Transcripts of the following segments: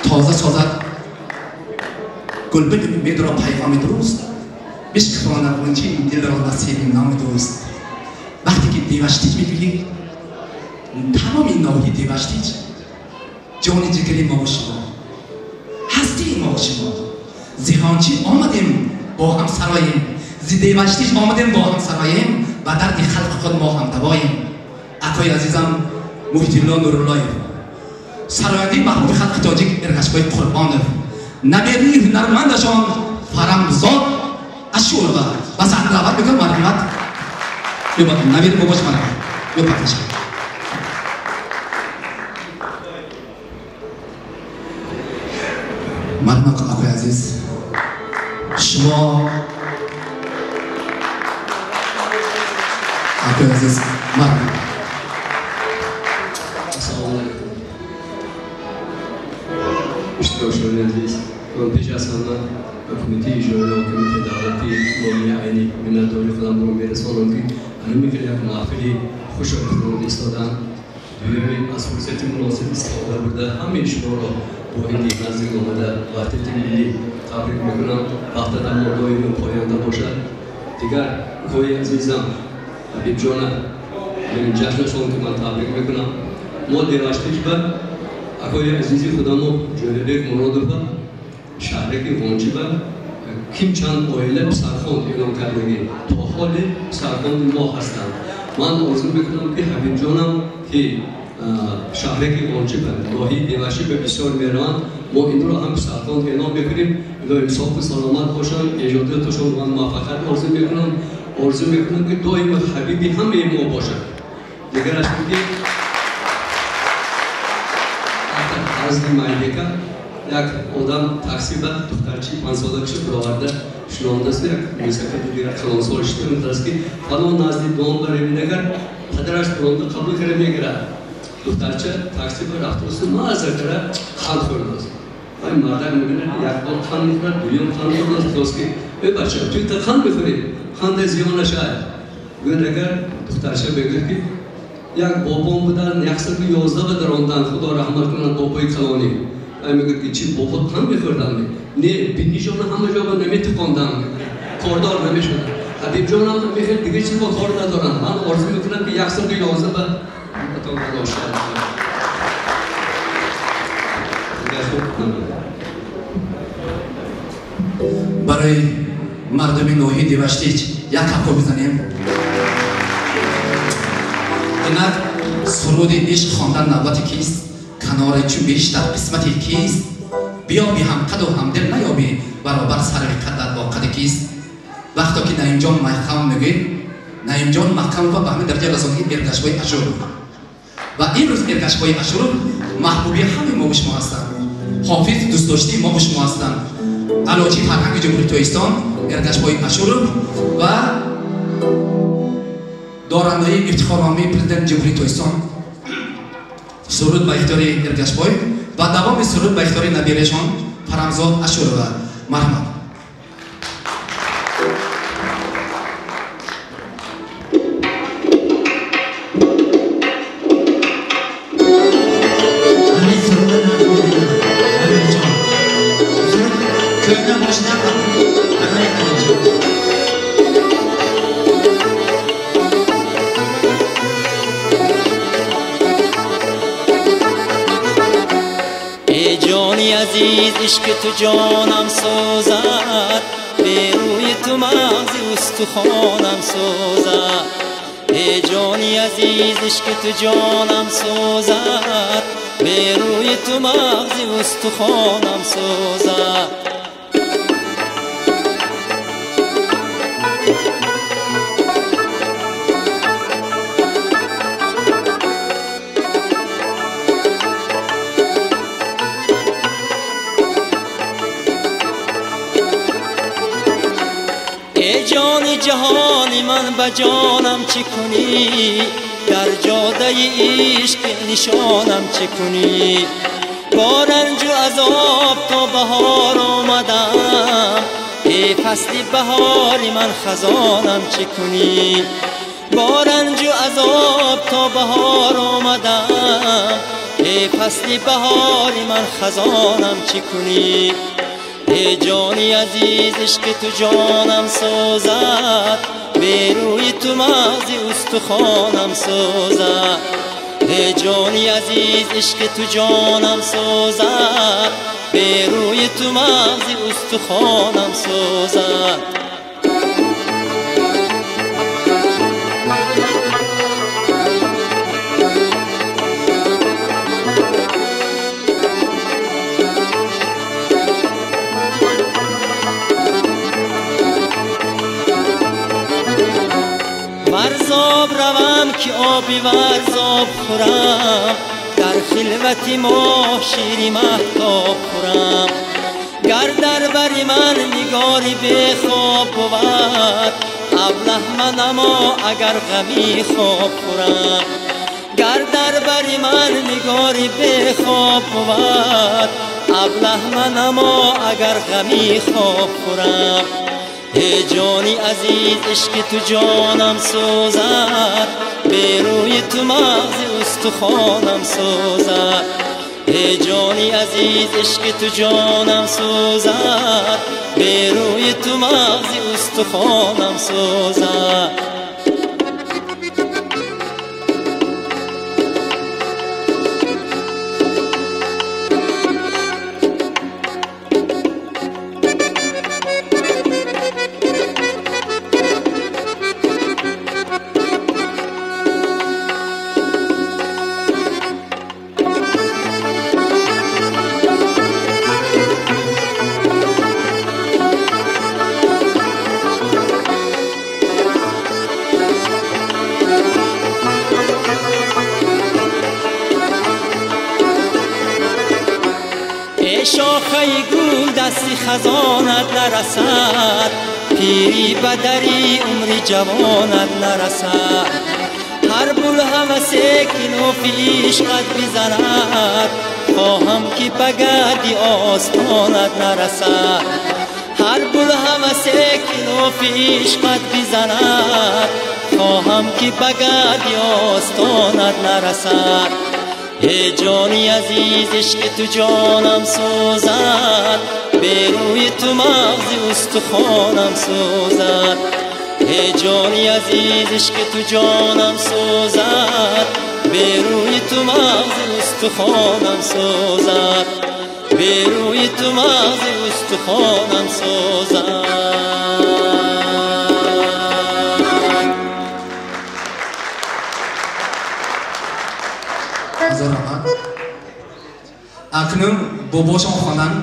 тоза созад гулбини умедро пайғоми дӯст, бишкафонад ғунчаи дилро насиби номи дӯст. Вақте ки Деваштич мегӯӣ, тамоми ноҳияи Деваштич ҷони ҷигари мо ва шумо, ҳастии мо ва шумо. Зи Ғончӣ омадем бо ҳам сароем, зи Деваштич омадем бо ҳам сароем, ба дарди халқи худ мо ҳамдавоем. Акои азизам Муҳиддинло Нуруллоев, сарояндаи маҳбуби халқи тоҷик Эргашбой Қурбонов, набераи ҳунармандашон Фарамзод Ашурова ба саҳна даъват мекунам. Марҳамат, набери бобош, марҳамат, ё паташа. Марҳамат, акои азиз, шумо акои азиз, марҳамат. Ассалому алайкум. Иштирокчиёни азиз, ман пеш аз ҳама ба Кумитаи иҷроии ҳокимияти давлатии ноҳияи Айнӣ миннатдории худамро мерасонам, ки ҳамин як маҳфили хушу эҳтиромӣ истоданд. Дуюми, аз фурсати муносиб истифода бурда ҳамаи шуморо бо иди наздик омада ваҳдати миллӣ табрик мекунам. Ваҳдатамон доимо поянда бошад. Дигар укои азизам Ҳабибҷона, ҷашнашон ки ман табрик мекунам. Мо Деваштич ба акои азизи худамо Ҷӯрабек Муродова шаҳраки Ғончиба ким чанд оила писархонд эълон кардагӣ, то ҳоле писархонди мо ҳастанд. Ман орзу мекунам, ки Ҳабибҷонам, ки шаҳраки Ғончиба, ноҳияи Деваштичба бисёр мераванд, мо инро ҳам писархонд эълон мекунем. Илоҳим софу саломат бошанд, эҷодиёташон ман муваффақият орзу мекунам. Орзу мекунам, ки доимо ҳабиби ҳамаи мо бошад. Дигараш ин ки азди майдека як одам такси ба духтарчи панҷсолагиша бароварда шунондааст, як мусафиди дигар калонсол шида мегуфтааст, ки фалон назди дом барем. Агар падараш буронда қабул карда мегирад. Духтарча такси ба рафтааст, маза кара қанд хӯрдааст. Вай мардак мебинад, як бор қанд мехӯрад, дуюм қанд хӯрдааст, гуфтааст, ки эй бача, ту та қанд мехӯрӣ, қанда зиён нашавад. Гӯяд, агар духтарча мегӯяд, ки як бобом будан, 111 ба дарондан, худо раҳмат кунад бобои калонӣ. Вай мегӯяд, ки чӣ, бобот қанд мехӯрданд? Не, бинишона ҳама ҷо ба наметиқонданд, кордор намешуданд. Ҳабибҷонам мехел дигар чиз бо кор надоранд. Ман орзу мекунам, ки 111 ба бошад. Барои мардуми ноҳияи Деваштич як кафко бизанем. Инак суруди ишқ хондан навбати кист? Канори чун бештар қисмати кист? Биёби ҳамқаду ҳамдил наёбӣ, баробар сарви қадат бо қади кист? Вақто ки Наимҷон Маҳкам мегӯем, Наимҷон Маҳкамова ба ҳамин дараҷа расондагӣ Эргашбои Ашуров, ва имрӯз Эргашбои Ашуров маҳбуби ҳамаи мо шумо ҳастанд, ҳофиз дӯстдоштии мо шумо ҳастанд, аълочии фарҳанги Ҷумҳурии Тоҷикистон Эргашбои Ашуров ва дорандаи ифтихорномаи президенти Ҷумҳурии Тоҷикистон. Суруд ба ихтиёри Эргашбой ва давоми суруд ба ихтиёри набераашон Фарамзод Ашурова. Марҳамат. عشق تو جانم سوزد، به روی تو مغز استخوانم سوزد. ای جانی عزیز، عشق تو جانم سوزد، به روی تو مغز استخوانم سوزد. جان جهان من به جانم چه کنی، در جاده عشق نشانم چه کنی. با رنج و عذاب تا بهار آمدم، ای فصل بهار من خزانم چه کنی. با رنج و عذاب تا بهار آمدم، ای Эй фасли баҳори ман хазонам чӣ кунӣ? Эй ҷони азиз ишқи ту ҷонам сӯзад, бе рӯи ту мағзи устухонам сӯзад. Эй ҷони азиз ишқи ту ҷонам сӯзад, бе рӯи ту мағзи устухонам сӯзад. Варзоб равам ки оби варзоб хӯрам, дар хилвати моҳ шири маҳтоб хӯрам. Гар дар бари ман нигори бехоб бувад, аблаҳ манамо агар ғами хоб хӯрам. Гар дар бари ман нигори бехоб бувад, аблаҳ манамо агар ғами хоб хӯрам. Эй ҷони азиз ишқи ту ҷонам сӯзад, бе рӯи ту мағзи устухонам сӯзад. Эй ҷони азиз ишқи ту ҷонам сӯзад, бе рӯи ту мағзи устухонам сӯзад. Шохаи гул дасти хазонат нарасад, пири ба дари умри ҷавонат нарасад. Ҳар булҳавасе ки нофи ишқат бизанад, хоҳам ки ба гарди остонат нарасад. Ҳар булҳавасе ки нофи ишқат бизанад, хоҳам ки ба гарди остонат нарасад. Эй ҷони азиз ишқи ту ҷонам сӯзад, бе рӯи ту мағзи устухонам сӯзад. Эй ҷони азиз ишқи ту ҷонам сӯзад, бе рӯи ту мағзи устухонам сӯзад. Бе рӯи ту мағзи устухонам сӯзад. Акнун бобошон хонанд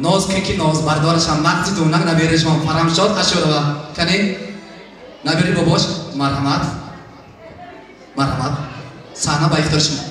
ноз ки ноз бардорашам мағзи дунак наберашон Фарамшод Ашурова. Кани набери бобош, марҳамат, марҳамат, саҳна ба ихтиёри шумо.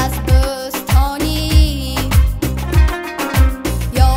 از بستانی یا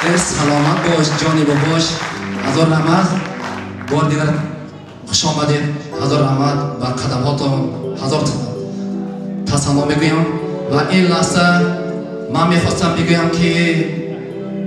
Саломат бош, ҷони бобош, ҳазор раҳмат. Бор дигар хуш омадед, ҳазор раҳмат, ба қадамҳотон ҳазор тасанно мегӯям. Ва ин лаҳза ман мехостам бигӯям, ки